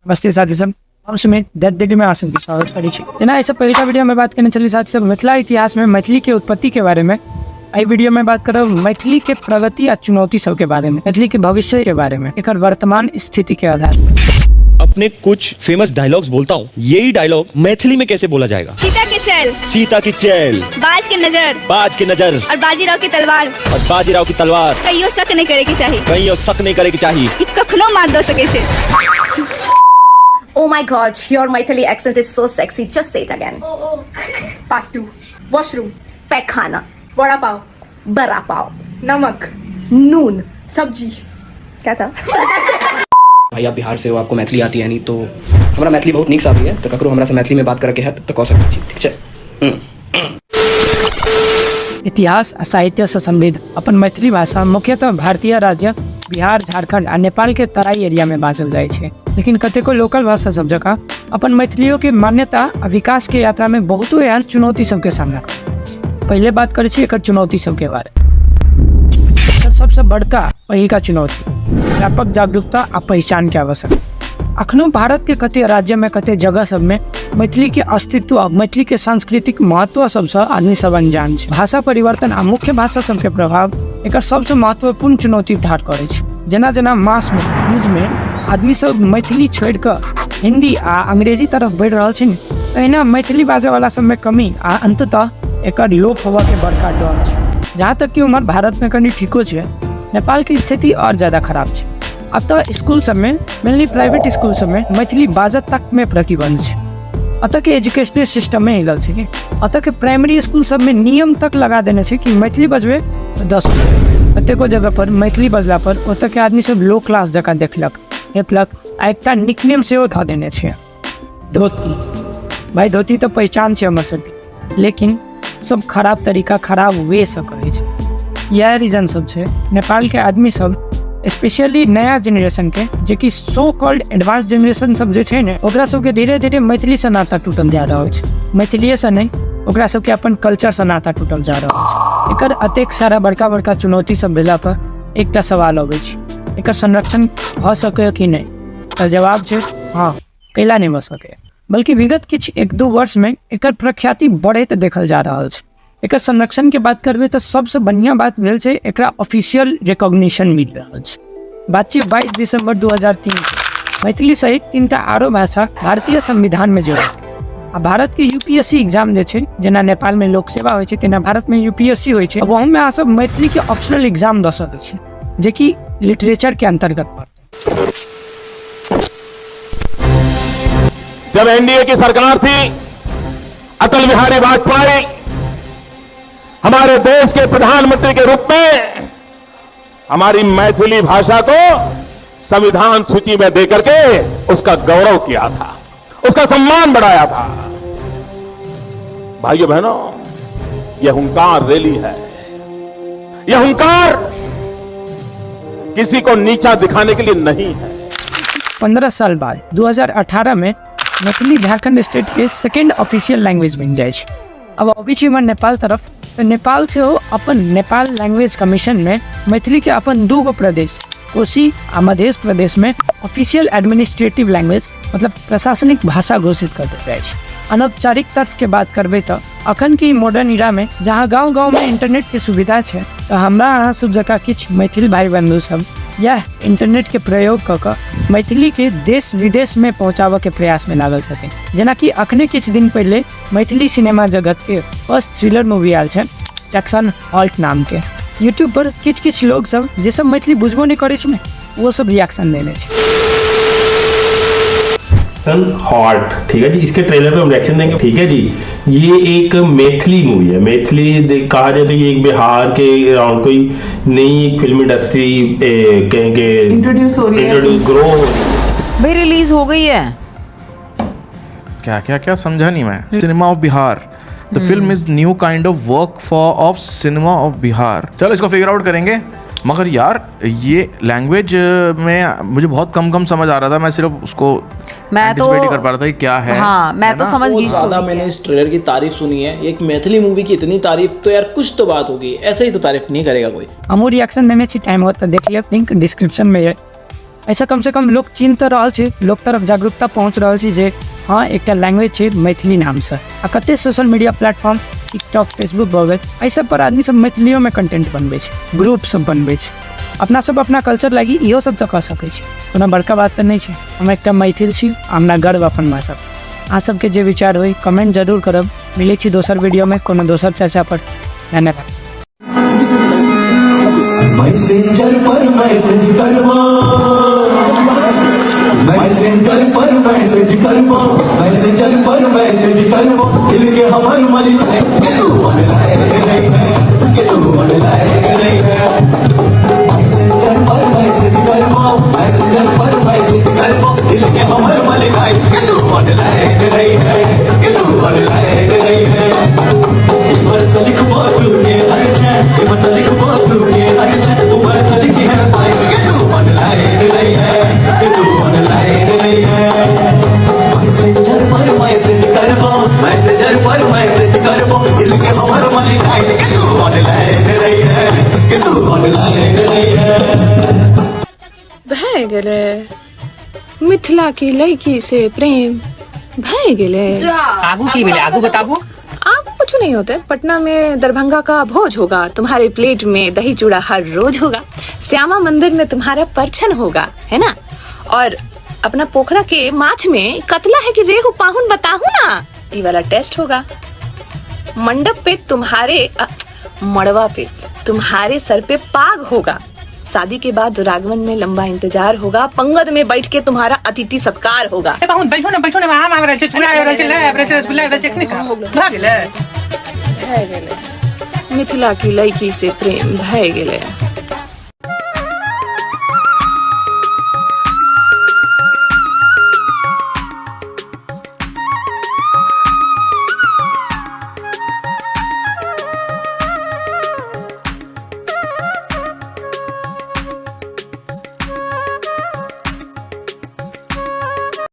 नमस्ते साथी सब, हम सुमित दैत में आसन के स्वागत करै छी। जेना एहिसँ पहिलका वीडियो में बात करने चली साथी सब मिथिला इतिहास में मैथिली के उत्पत्ति के बारे में, एहि वीडियो में बात करब मैथिली के प्रगति आ चुनौती सब के बारे में, मैथिली के भविष्य के बारे में, एकर वर्तमान स्थिति के आधार पर। अपने कुछ फेमस डायलॉग्स बोलता हूँ, यही डायलॉग मैथिली में कैसे बोला जाएगा? चीता के चैल, चीता की चैल, बाज के नजर, बाज के नजर और बाजीराव की तलवार, और बाजीराव की तलवार। कहियो शक नहीं करे के चाही, कहीं और शक नहीं करे के चाही, ई कखनो मार दऽ सकै छै। Oh my god, your Maithili accent is so sexy. Just say it again. Oh, oh. Part 2. Washroom. Paikhana. Vada pav. Bara pav. नमक. नून. सब्जी. क्या था? भाई आप बिहार से हो, आपको मैथिली आती है नहीं, तो हमरा मैथिली बहुत नीक से आबैया, तऽ ककरो हमरा से मैथिली में बात करके हैत तऽ कऽ सकै छी, ठीक छै। इतिहास आ साहित्य से समृद्ध अपन मैथिली भाषा मुख्यतः भारतीय राज्य बिहार, झारखंड आ नेपाल के तराई एरिया में बाजल जाइ छै, लेकिन कतेको लोकल भाषा सब जकाँ अपन मैथिलियो के मान्यता आ विकास के यात्रा में बहुतो एहन चुनौती सबके सामना कर। पहिले बात करै छी एकर चुनौती सबके बारे। एकर सबसँ बड़का पहिलका चुनौती व्यापक जागरूकता आ पहचान के आवश्यकता। अखनो भारत के कते राज्य में कते जगह सब में मैथिली के अस्तित्व आ मैथिली के सांस्कृतिक महत्व सबसँ आदमी सब अनजान छै। भाषा परिवर्तन आ मुख्य भाषा सबके प्रभाव एकर सबसँ महत्वपूर्ण चुनौती ठाढ़ करै छै। जेना जेना मास में न्यूज में आदमी सब मैथिली छोड़ि कऽ हिंदी आ अंग्रेजी तरफ बढ़ि रहल छै ने, तहिना मैथिली बाजयवला सबमे कमी आ अंततः एकर लोप होबऽके बड़का डर छै। जहाँ तक कि उम्हर भारत में कनि ठीको छै, नेपाल के स्थिति और ज़्यादा खराब छै। अब तऽ स्कूल सबमे मेनली प्राइवेट स्कूल सबमे मैथिली बाजऽ तक में प्रतिबंध छै। एतऽ के एजुकेशनल सिस्टम में हिलल छै कि एतऽ के प्राइमरी स्कूल सबमे नियम तक लगा देने छै कि मैथिली बजबै तऽ 10 रुपया। कतेको जगह पर मैथिली बजला पर ओतऽ के आदमी सब लो क्लास जकाँ देखलक, हेपलक आ एकटा निकनेम सेहो धऽ देने छै, धोती। भाई धोती तऽ पहचान छै हमर सबके, लेकिन सब खराब तरीका खराब वे से कहै छै। इएह रीजन सब छै नेपाल के आदमी सब स्पेशली नया जेनरेशन के, जे कि सो कॉल्ड एडवांस जेनरेशन सब जे छै ने, ओकरा सबके धीरे धीरे मैथिली से नाता टूटल जा रहल छै। मैथिलीए से नहि, ओकरा सबके अपन कल्चर से नाता टूटल जा रहल छै। एकर अतेक सारा बड़का बड़का चुनौती सब भेला पर एकटा सवाल अबै छै, एकर संरक्षण भऽ सकैए कि नहि? तऽ जवाब छै हँ, कैला नहि भऽ सकैए, बल्कि विगत किछु 1-2 वर्ष में एकर प्रख्याति बढ़ैत देखल जा रहल छै। एकर संरक्षण के बात करबै तऽ सबसँ बढ़िआँ बात भेल छै एकरा ऑफिशियल रिकॉग्निशन मिल रहल छै। बात छै 22 दिसंबर 2003 के मैथिली सहित 3टा आरो भाषा भारतीय संविधान में जोड़ल गेल। आ भारत के यूपीएससी एग्जाम जे छै, जेना नेपाल में लोक सेवा होइ छै तेना भारत में यूपीएससी होइ छै, ओहू में अहाँ सब मैथिली के ऑप्शनल एग्जाम दऽ सकै छी, जेकि लिटरेचर के अंतर्गत पड़तै। जब एनडीए की सरकार थी, अटल बिहारी वाजपेयी हमारे देश के प्रधानमंत्री के रूप में हमारी मैथिली भाषा को संविधान सूची में देकर के उसका गौरव किया था, उसका सम्मान बढ़ाया था। भाइयों बहनों, यह हुंकार रैली है। यह हुंकार किसी को नीचा दिखाने के लिए नहीं है। 15 साल बाद 2018 में मैथिली झारखंड स्टेट के सेकेंड ऑफिशियल लैंग्वेज बनि जाइ छै। अब अबै छी इमहर नेपाल तरफ, तऽ नेपाल सेहो अपन नेपाल लैंग्वेज कमीशन में मैथिली के अपन 2 गो प्रदेश कोशी आ मधेश प्रदेश में ऑफिशियल एडमिनिस्ट्रेटिव लैंग्वेज मतलब प्रशासनिक भाषा घोषित कर देल जाइ छै। अनौपचारिक तरफ के बात करबै तऽ अखन के मॉडर्न इरा में जहाँ गाँव गाँव में इंटरनेट के सुविधा छै, तऽ हमरा अहाँ सब जकाँ किछु मैथिल भाई बंधु सब यह इंटरनेट के प्रयोग कऽ कऽ मैथिली के देश विदेश में पहुँचाबऽ के प्रयास में लागल छथिन। जेनाकि अखने किछु दिन पहिले मैथिली सिनेमा जगत के फर्स्ट थ्रिलर मूवी आयल छै जैक्सन हॉल्ट नाम के। यूट्यूब पर किछु किछु लोग सब जे सब मैथिली बुझबो नहि करै छै ने, वो सब रिएक्शन देने छै। हॉट, ठीक है जी, इसके ट्रेलर पे हम रिएक्शन देंगे, ठीक है जी। ये एक मैथिली मूवी है। मैथिली कहा जाए तो ये एक बिहार के अराउंड कोई नई एक फिल्म इंडस्ट्री कहेंगे इंट्रोड्यूस हो रही है, इंट्रोड्यूस ग्रो हो रही है। भाई रिलीज हो गई है। क्या क्या क्या समझा नहीं मैं। Cinema of Bihar, the film is new kind of work for of cinema of Bihar. चलो इसको फिगर आउट करेंगे। मगर यार ये लैंग्वेज में मुझे बहुत कम कम समझ आ रहा था, मैं सिर्फ उसको मैं तो कर पा रहा था कि क्या है। हाँ, मैं है तो ना? समझ गई बहुत ज्यादा स्टोरी। मैंने इस ट्रेलर की तारीफ सुनी है। एक मैथिली मूवी की इतनी तारीफ तो यार कुछ तो बात होगी, ऐसे ही तो तारीफ नहीं करेगा कोई। हमहूँ रिएक्शन देने छी, टाइम हो तऽ देख लेब, लिंक डिस्क्रिप्शन में है। एहिसँ कमसँ कम लोक चिन्ह तऽ रहल छै, लोक तरफ जागरूकता पहुँच रहल छै जे हँ एकटा लैंग्वेज छै मैथिली नामसँ। आ कते social media platform TikTok Facebook भऽ गेल, एहि सब पर आदमी सब मैथिलियोमे कंटेंट बनबै छै, ग्रुप सब बनबै छै। अपना सब अपना कल्चर लागी इहो सब तऽ कऽ सकै छी, कोनो बड़का बात तऽ नहि छै। हम एकटा मैथिल छी, हमरा गर्व अपन भाषा पर। अहाँ सबके जे विचार होय कमेंट जरूर करब। मिलै छी दोसर वीडियोमे कोनो दोसर चर्चा पर। धन्यवाद। मैसेंजर पर मैसेज करबो, मैसेंजर पर मैसेज करबो, मैसेंजर पर मैसेज करबो, दिल के हमर मलिक है के तू ऑनलाइन नहीं है, के तू ऑनलाइन नहीं है। मैसेंजर पर मैसेज करबो, मैसेंजर पर मैसेज करबो, दिल के हमर मलिक है के तू ऑनलाइन नहीं है, के तू ऑनलाइन नहीं है। इमर से लिखबो तू के हर छै, इमर से लिखबो तू के हर छै, उमर से लिखी है फाइव के तू ऑनलाइन नहीं है, के तू ऑनलाइन नहीं है। मैसेंजर पर मैसेज करबो, मैसेंजर पर मैसेज करबो, दिल के हमर मालिक है के तू ऑनलाइन नहीं है, के तू ऑनलाइन नहीं है। भए गेलै मिथिला की लड़की से प्रेम भए गेलै। आगू की भेलै, आगू बताबू। आगू कुछ नहीं होता है। पटना में दरभंगा का भोज होगा, तुम्हारे प्लेट में दही चूड़ा हर रोज होगा, श्यामा मंदिर में तुम्हारा परछन होगा, है ना? और अपना पोखरा के माछ में कतला है कि रेहू पाहुन बताहू ना, ये वाला टेस्ट होगा। मंडप पे तुम्हारे मड़वा पे तुम्हारे सर पे पाग होगा, शादी के बाद दुरागमन में लंबा इंतजार होगा, पंगत में बैठ के तुम्हारा अतिथि सत्कार होगा। पाहुन बैठो ना, बैठो ना, आम आबि रहल छै, चूड़ा आबि रहल छै, लए आबि रहल छै, रसगुल्ला आबि रहल छै, एखने खाउ। भए गेलै। भए गेलै मिथिला की लड़की से प्रेम भए गेलै।